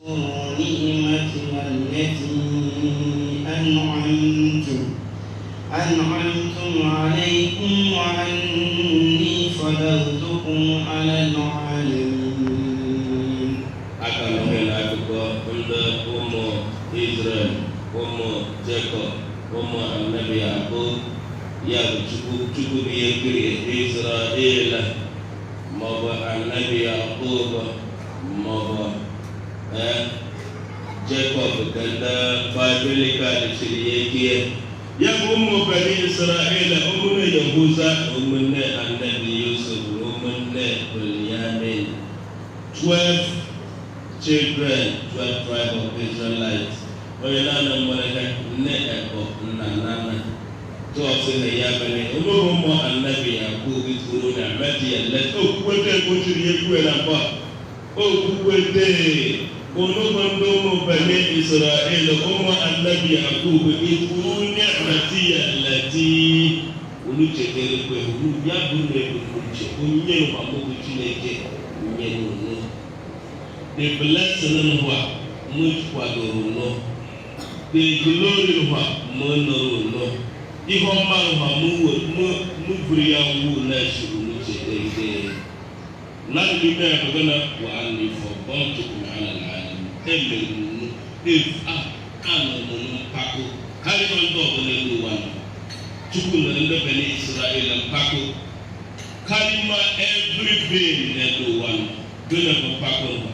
نعمتي التي أنعمت عليكم وأني فضلتكم على العالمين. Aka nọghị n'akụkọ ndị ụmụ Israel, ụmụ Jacob, ụmụ Anabi Yakub. Ya bụ Chukwu, Chukwu bụ ihe nkiri Israel maọbụ Anabi Yakub maọbụ Jacob ka ndị biblical chiri ya ekie. Ya bụ ụmụ Bani Israel, ụmụnne Yahuza, ụmụnne Anabi Yusuf, ụmụnne Benyamin, 12 children, 12 tribe of Israelites. Onye naanị nwere ha nne ebo nna nana tụọsị na ya mere onye ụmụ Anabi Yakub kwuru na meti ya let okwukwete ekpochiri ya ekwe na mba okwukwete onugbo ndị ụmụ Bani Israel, ụmụ Anabi Yakub, ikwuru ni'mati ya lati unu chetara ekwe unu ya bụ na ebumnuche onye nkwamokwu Chineke nye unu, the blessing hwa mụ kwadoro nụ, the glory hwa mụ nọrọ nụ, ihe ọma hwa mụ mụ buru ya wu na-esi unu chetegide na n'ime ya bụ gana wa anni faddaltukum ala alalamin. Emere unu if anọ m mpako karịa ndị ọbụla elu ụwa nọ. Chukwu mere ndị Bani Israel mpako karịa every being n'elu ụwa nọ. Gịnị bụ mpako nọ?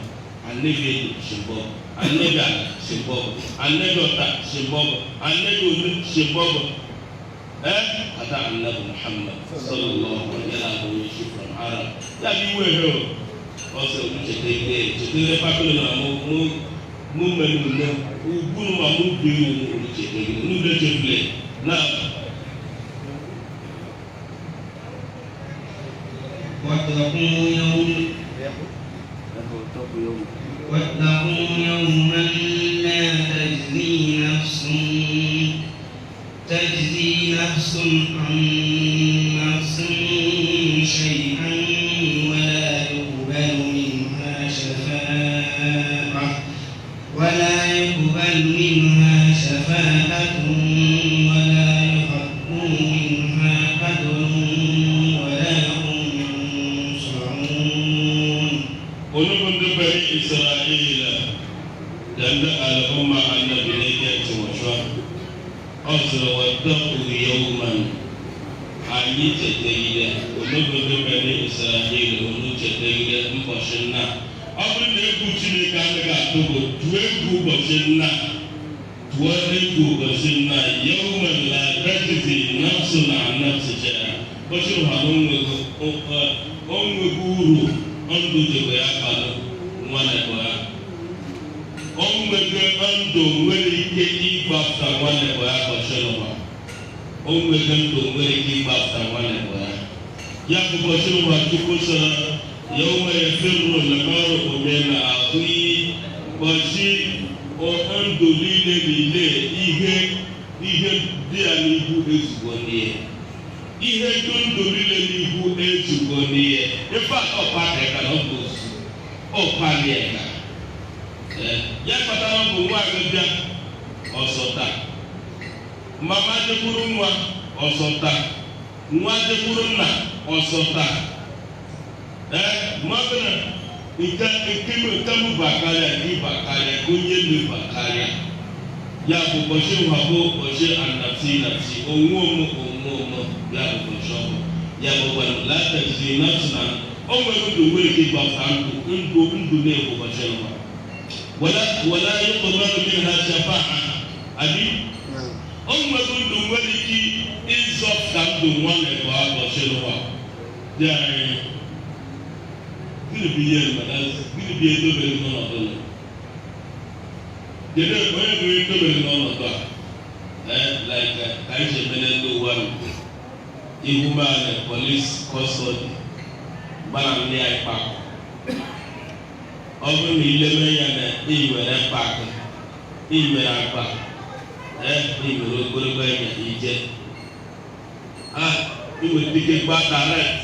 Anabi edu shimbọbụ, anabi ala shimbọbụ, anabi ọta shimbọbụ, anabi olu shimbọbụ. Ada Anabi Muhammad sallallahu alaihi wa sallam onye shi from Arab. Ya bụ iwe he o ọsọ olu cheta ike chetere mpako na mụ mụ mụ mere unu ugwu ma mụ bi unu olu cheta ike unu lechefule na. واتقوا يوما لا تجزي نفس عن نفس شيئا ولا يقبل منها شفاعة ولا يؤخذ منها عدل ولا هم ينصرون. Unu ndị Bani Israel da ndị al'umma Annabi ne ke tụmụchọ ọ sịrị wattaqu yawman anyị chetegide unu bụ ndị Bani Israel, unu chetegide mbọchị nna. Ọ bụrụ na egwu Chineke anaghị atụ gị, tụọ egwu ụbọchị nna, tụọ egwu ụbọchị nna. Yawman la tajzi nafsun an nafsi shay'a, ụbọchị ha na onwego uru ndụ jikwa ya kpalụ nwa na ya onwego ndụ nwere ike ịgbapụta nwanne bụ ya ụbọchị n'ụwa, onwego ndụ nwere ike ịgbapụta nwanne bụ ya. Ya bụ ụbọchị n'ụwa Chukwu sọrọ yawma yafirru al-mar'u min akhihi, ụbọchị ndụ niile niile ihe ihe dị ya n'ihu ezugbo n'ihe ihe ndụ ndụ niile n'ihu ezugbo n'ihe. Ife a ọkpa ka na ọ bụ osu ọkpali ka ya kpatara ọ bụ nwaanyị bịa ọsọ taa, mama jekwuru nwa ọsọ taa, nwa jekwuru nna ọsọ taa. Mmadụ nke nke nke m ba karịa nke ịba karịa nke onye elu ba karịa. Ya bụ ụbọchị nwa bụ ụbọchị anafsi nafsi, onwe m onwe m. Ya bụ ụbọchị ọbụ ya bụ gwanụ la tajzi nafsi na o nwere ndụ nwere ike ịgbapụta ndụ ndụ ndụ na-ebu ụbọchị nwa wala yuqbalu minha shafa'a abi o nwere ndụ nwere ike ịzọpụta ndụ nwa na-ebu ụbọchị nwa dị anyị. Gịnị bụ ihe mana gịnị bụ ihe dobere n'ọnọdụ nọ? Kedu onye bụ ihe dobere n'ọnọdụ a? Like ka anyị si emele ndị ụwa ihu maanị police custody gbara ndị anyị kpakọ. Ọ bụrụ na ileme ya na ị nwere mkpakọ, ị nwere akpa, ị nwere ogologo anya ije a, ị nwere ike gba direct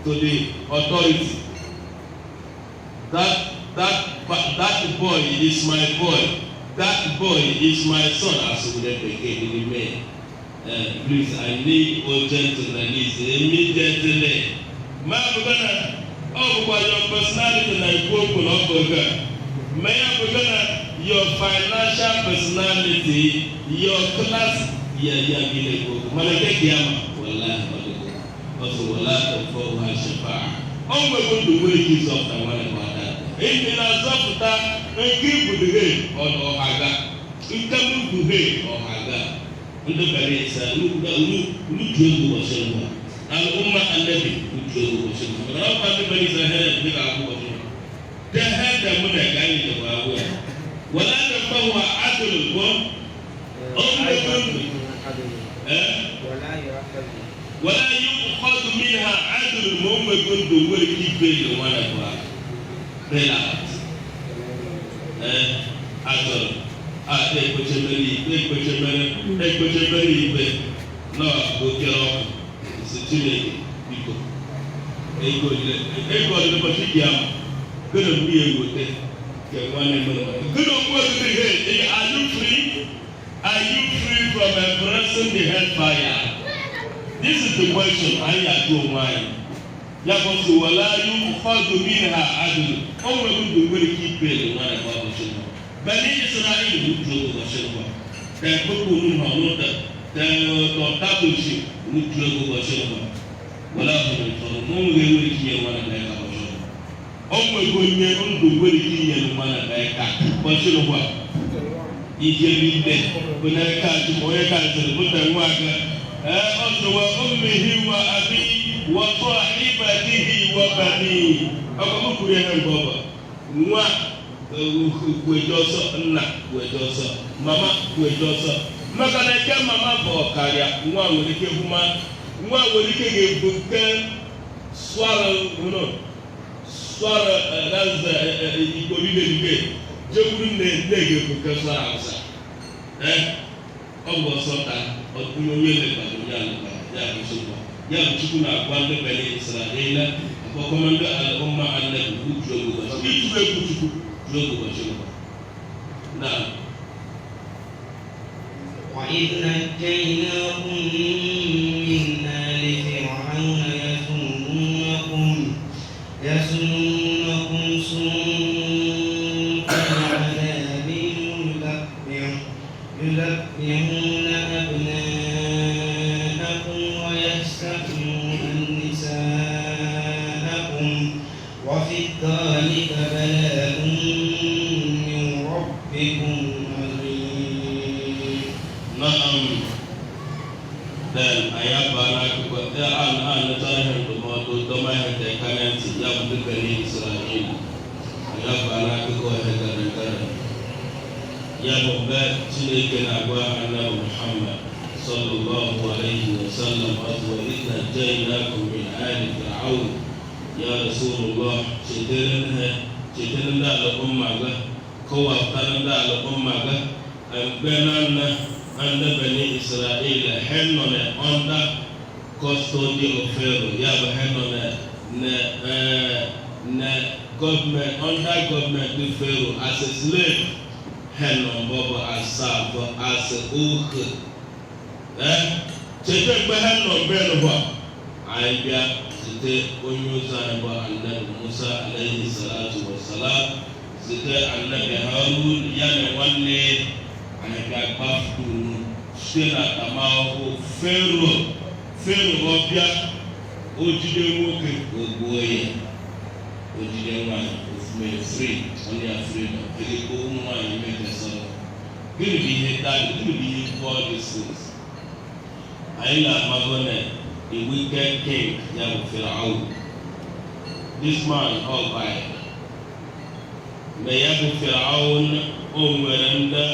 to the authority that That boy is my boy, that boy is my son. Asụgide bekee dị n'ime. Please, I need urgent release immediately. Ma bụga na ọ bụkwa your personality na-ekwu okwu na ọ bụ oge a. Ma ya bụga na your financial personality, your class, ya gị na-ekwu okwu. Mana nke ka ya ma, wallahi, ọ dịgo. Ọ sị wala tanfa'uha shafa'a. O nwego ndụ nwere ike ịzọpụta nwanne m ada. Ị na-azọpụta nke ibuduhe ọhaga. Nke mbuduhe ọhaga. Ndị bere isa unu ju egwu ụbọchị mbụ. Al'umma annabi uju egwu ụbọchị mbụ. Mana ọ bụ ndị bere isa here ndị ga-akwụ ụbọchị mbụ. Te he da mụ na ka anyị jekwa agwụ ya. Wala tanfa'uha adlun ko o nwego ndụ. Eh? ولا يؤخذ. Wala yu'khadhu minha adlun, ma o nwego ndụ nwere ike ibe nwanne bụ bail out. Eh, achọrọ a ekpochemere ikpe, ekpochemere ikpe na okere ọkụ si Chineke biko, ego olile, ego olile ụbọchị dị ama gịnị bụ ihe ewote nke nwanne mere gịnị okwu ogide ihe. Are you free? Are you free from embracing the hellfire? This is the question anyị ajụ onwe anyị. Ya bụ sị wala yu'khadhu minha adlu, o nwere ndụ nwere ike ipe nwanne bụ ụbọchị nọ Bani Israel uju ụbọchị nọ te kpekpe unu ha n'ụta te tọtabuchi uju ụbọchị nọ wala hụrụ tọrọ na o nwere nwere ike inye nwanne na ya ụbọchị nọ. O nwere onye ndụ nwere ike inye nwanne na ya ụbọchị nọ. Ihe niile bụ n'aka Chukwu. Onye ka sịrị bụta nwa aka ee, ọ sị wa ummihi wa abi wa sahibatihi wa bani. Ọkọ m kwuru ihe nke ọ bụ nwa kweje ọsọ, nna kweje ọsọ, mama kweje ọsọ, maka na nke mama bụ ọkarịa. Nwa nwere ike hụma, nwa nwere ike ga-ebu nke swara no swara naza igbo niile nke jekwuru nne nne ga-ebu nke swara Hausa. Ee, ọ bụ ọsọ ka onye onye lekwara onye alekwa ya bụ Chukwu. Ya bụ Chukwu na-agwa ndị Bani Israila akpọkọma ndị al'umma annabi uju egwu ụbọchị ịtụ egwu Chukwu ju egwu ụbọchị mbụ na. وإذ نجيناكم من آل فرعون يسومونكم سوء العذاب يذبحون أبناءكم ويستحيون نساءكم، وفي ذلك بلاء من ربكم عظيم. Na'am. Then anyị abaa n'akụkọ a anụta ihe ndụmọdụ dọma ihe nke aka na ntị ya bụ ndị Bani Israel. Anyị abaa n'akụkọ ihe gara gara ya bụ mgbe Chineke na-agwa Annabi Muhammad sallallahu alayhi wa sallam, wa idh najaynakum min ali Fir'aun. Ya Rasulullah, chetara ha, chetara ndị al'umma ga, kọwapụtara ndị al'umma ga mgbe na nna ndị Bani Israel ha nọ na under custody of Pharaoh. Ya bụ ha nọ na gọọmenti, under gọọmenti Pharaoh as a slave. Ha nọ mbọ bụ asaa bụ as ohu. Cheta mgbe ha nọ mgbe nụbọ anyị bịa site onye ozi anyị bụ Annabi Musa alayhi salatu wa salam, site Annabi Harun ya na nwanne anyị bịa gbafuru site na atamahụhụ Pharaoh. Pharaoh ọbịa o jide nwoke, o gbuo ya, o jide nwaanyị, ofume free onye ya freedom erikpo ụmụ nwaanyị mekesara. Gịnị bụ ihe dadi? Gịnị bụ ihe all these things? Anyị na-amago na a wicked king ya bụ Pharaoh. This man ọ by mgbe ya bụ Pharaoh, o nwere ndị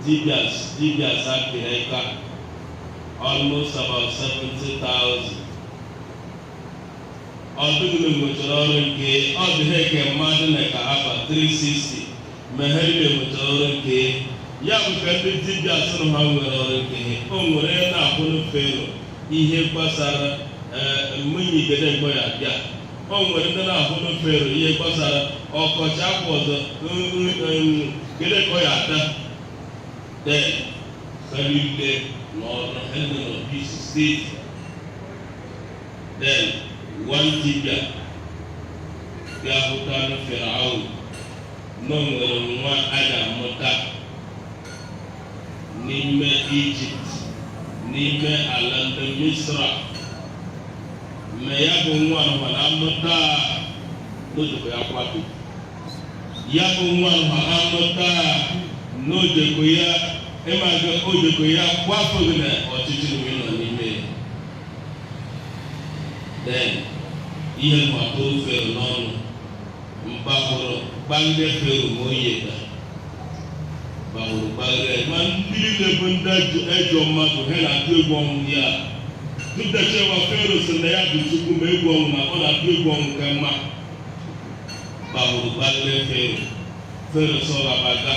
dibias, dibias apịrị aka almost about 70,000. Ọ dịghị na nwechara ọrụ nke ọ dị ha eke mmadụ na ka aba 360, ma ha niile nwechara ọrụ nke ya bụ ka ndị dibịa sịrị ha nwere ọrụ nke ha. O nwere ya na-akwụnụ Fero ihe gbasara mmụnye igede mgbe ya bịa. O nwere ndị na-akwụnụ Fero ihe gbasara Ọkọchị akwụ ọzọ gịnị ka ọ ya ata? Then family n'ọrụ ha nọ peace state. Then one dibịa bịa hụta na Firaun nọ nwere nwa a ga-amụta n'ime Egypt, n'ime ala ndị Misra, ma ya bụ nwa ahụ na amụta n'ojikwa ya kwado ya bụ nwa ahụ amụta n'ojekwa ya ịmaga ojekwa ya kwafụghị na ọchịchị mgbe ị nọ n'ime ya. Then ihe mmatụ fero n'ọnụ mgbahụrụ gbagide fero ma oyi da gbahụrụ gbagide ma ndị niile bụ ndị ejọ mmadụ ha na-atụ egwu ọnwụ ya tụdachewa. Fero sị na ya bụ Chukwu, ma egwu ọnwụ na ọ na-atụ egwu ọnwụ ka mma gbahụrụ gbagide fero. Fero sọghabaga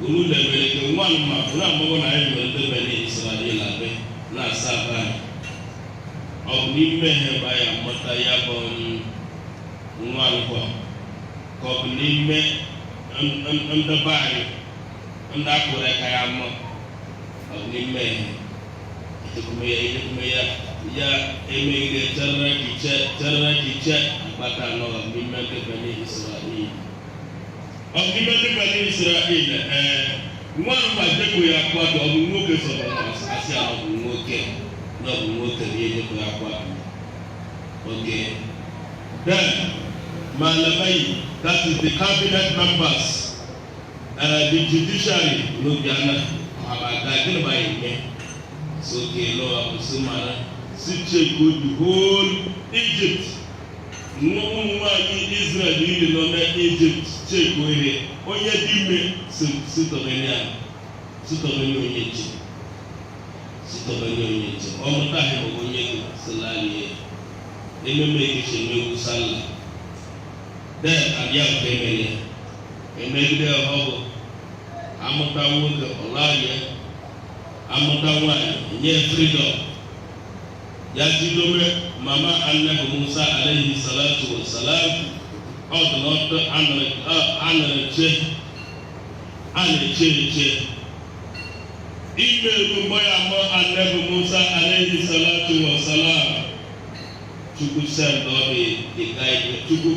unu lebere ke nwa mma unu amaghị na anyị nwere ndị Bani Israel abe na-asa aba anyị. Ọ bụ n'ime ha ebe anyị amụta ya bụ nwa nkwa, ka ọ bụ n'ime ndebe anyị ndị akpụrụ ka ya mma? Ọ bụ n'ime ha echekwume ya, echekwume ya, ya emegide chere kiche chere kiche akpata anọ. Ọ bụ n'ime ndị Bani Israel, ọ bụ n'ime ndị Bani Israel. Ee, nwa nkwa jekwu ya kwado. Ọ bụ nwoke sọrọ asị ya, ọ bụ nwoke na ọ bụ nwoke na ihe jekwu ya kwado. Okay, then malamai, that is the cabinet members, the judiciary n'obiana abaga gịnị bụ anyị eme so okay lọ abụsị mara si check the whole Egypt, nwa ụmụ nwanyị Israel niile nọ na Egypt, check ihe onye dị ime sitọbenia sitọbenia onye nche sitọbenia onye nche ọ mụtaghị maọbụ onye gị silalie ememe ekechi emegwu sala. Then abịa nke emere ya emegide ọ bụ amụta nwoke ọlarie, amụta nwanyị enye freedom ya jidome. Mama Anabi Musa alayhi salatu wa salam, ọ dị n'ọtọ anara che a na-eche eche ime elu mgbe ya mụ Anabi Musa alayhi salatu wa salam. Chukwu send all the guide, Chukwu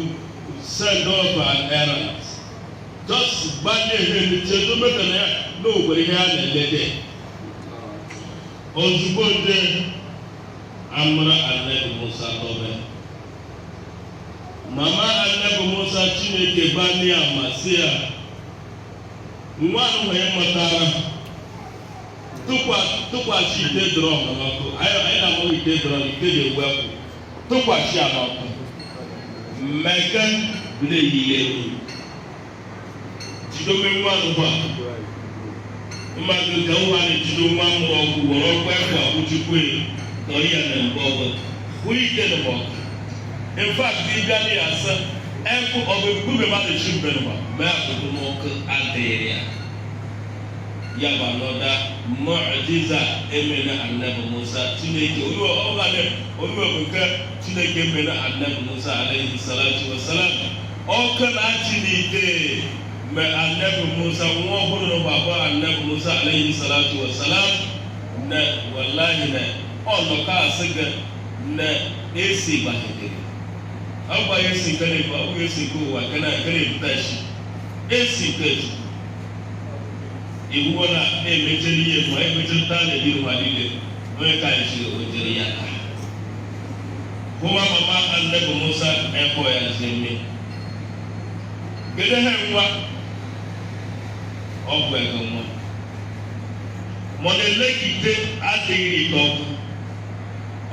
send off an errand, just gbanye ihe nche meta na ya na o nwere ihe a na-elede. Ozugbo ndị amara Anabi Musa tọbe mama Anabi Musa, Chineke bani ama si ya nwa ahụ wee mụtara tụkwasị ite drum n'ọkụ. Anyị na-amaghị ite drum, ite ga-egbu akwụ, tụkwasị ya n'ọkụ mmeke na-eyile ewu jidome nwa ahụ a mmadụ ka nwa na-ejido nwa mụrụ ọgwụ were ọkụ ekwe akwụchukwu tọrọ ya na mbụ ọgụ kwuru ite n'ọkụ. In fact, ịbịa na ya asa ẹkụ ọ bụ ebube mmadụ chi mbenụwa mee akụkụ n'ọkụ adịghị ya. Ya bụ anọda mu'jiza emena Anabi Musa. Chineke onye ọbụla onye bụ nke Chineke emena Anabi Musa alayhi salatu wa salam, ọkụ na-achị n'ite mgbe Anabi Musa nwa ọhụrụ na baba Anabi Musa alayhi salatu wa salam na wallahi na ọnọkọ asị gị na esi gbahidere ọ bụ esi nke na-ebu ọ bụ esi nke ụwa nke na-ebute shi esi nke Chukwu iwu na emechara ihe ma emechara na-ebi ụwa niile onye ka esi o jere ya taa hụma mama Anabi Musa ekpọ ya zi gede ha nwa ọ bụ ego nwa ma ọ na-elegide adịghị ite ọkụ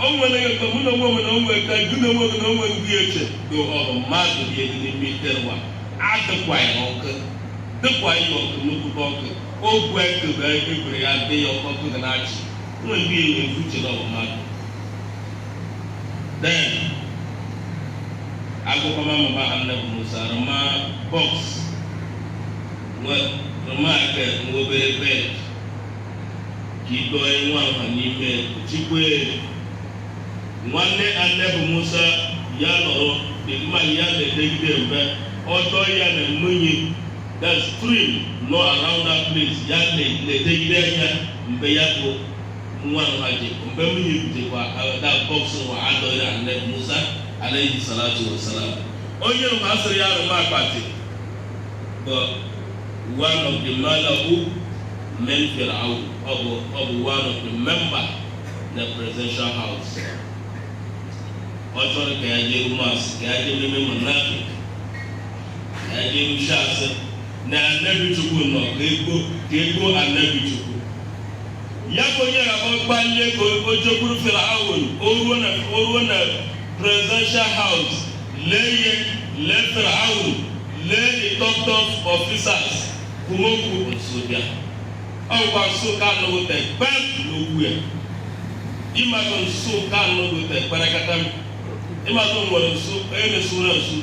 o nwere ego mụ na onwe m na onwe ka gị na onwe gị na onwe gị eche na ọ bụ mmadụ dị ego n'ime ite nwa adịkwa ya ọkụ dịkwa ya ọkụ nnukwu ọkụ ogwe ekebe ebere ya dị ya ọkụ ọkụ ga na-achị nwe ndị ewu uche na ọ bụ mmadụ. Then agụkwama mama Anabi Musa rụma box rụma aka nwa obere bed ka idọọ nwa ahụ n'ime chikwe nwanne Anabi Musa ya nọrọ mma ya na-edegide mbe. Ọdọ ya na mmiri, that stream nọ around that place, ya na-etegide anya mgbe ya bụ nwa nha ji mgbe mmiri butekwa that box nwa adọrọ Annabi Musa alayhi salatu wa salam. Onye nwa asịrị ya arụma akpati bụ one of the mala'u men Fir'aun. Ọ bụ one of the member na presidential house. Ọ chọrọ ka ya jee mas, ka ya jee meme munafik, ka ya jee rushe asị na Anabi Chukwu nọ ka ego Anabi Chukwu ya bụ onye ga gbalie ka o jekwuru Fir'aun. O ruo na presidential house, lee ihe, lee Fir'aun, lee the top top officers, kwumokwu nso bịa. Ọgwa nso ka anọgote kpem n'okwu ya. Ịmatụ nso ka anọgote kparakata m. Ịmatụ nwere nso onye na-esoro nso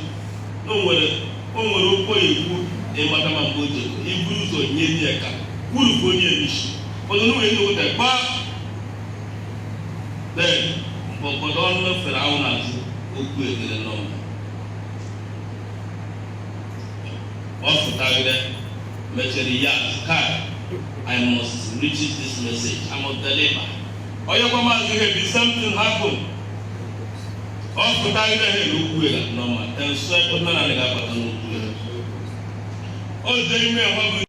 na o nwere okwu ekwu. Ịmata ma mgbe o jere iburu ụzọ nye ya ka kwuru ka onye erishi ụfọdụ na nwere nnogote kpa. Then mgbe ụfọdụ ọnụ fere ahụ n'azụ okwu edere nọmba ọ pụtagide mechara ya kai, "I must reach this message. I must deliver." Onye kwa maazị ihe, the same thing happen. Ọ pụtagide ha n'okwu ya nọmba nso ekpụta na ga-abata n'okwu ya o jee ime ha bụ.